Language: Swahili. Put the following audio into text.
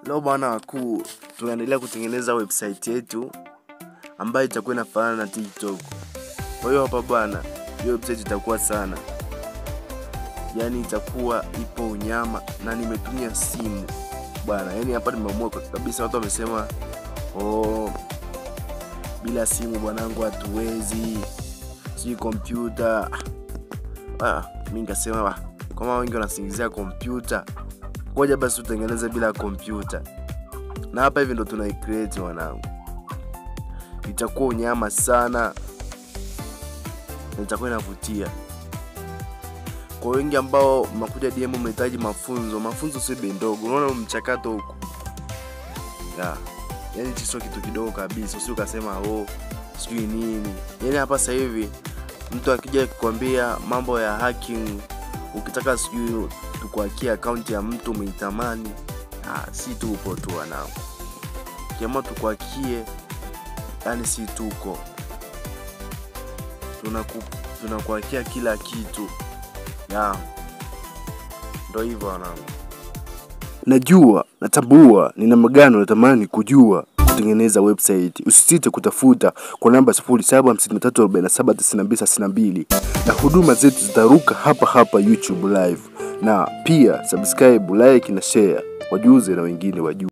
Leo bwana wakuu, tunaendelea kutengeneza website yetu ambayo itakuwa inafanana na TikTok. Kwa hiyo hapa bwana, hiyo website itakuwa sana, yani itakuwa ipo unyama, na nimetumia simu bwana. Yani hapa nimeamua kabisa, watu wamesema oh, bila simu bwanangu hatuwezi, sijui kompyuta. Mimi nikasema kama wengi wanasingizia kompyuta, ngoja basi tutengeneze bila kompyuta. Na hapa hivi ndo tunaicreate wanangu, itakuwa unyama sana na itakuwa inavutia. Kwa wengi ambao mnakuja DM mnahitaji mafunzo, mafunzo sio bei ndogo. Unaona mchakato huko ya, yani sio kitu kidogo kabisa, usio ukasema oh sijui nini. Yani hapa sasa hivi mtu akija kukwambia mambo ya hacking, ukitaka sijui tukuhakia account ya mtu umeitamani, si tupo tu wanangu, kiamua tukuhakie, yani si tuko tunakuhakia kila kitu ya, ndo hivyo wanangu. Najua, natambua ni namna gani unatamani kujua kutengeneza website. Usisite kutafuta kwa namba 0753479232 na huduma zetu zitaruka hapa hapa YouTube live. Na pia subscribe, like na share, wajuze na wengine wajue.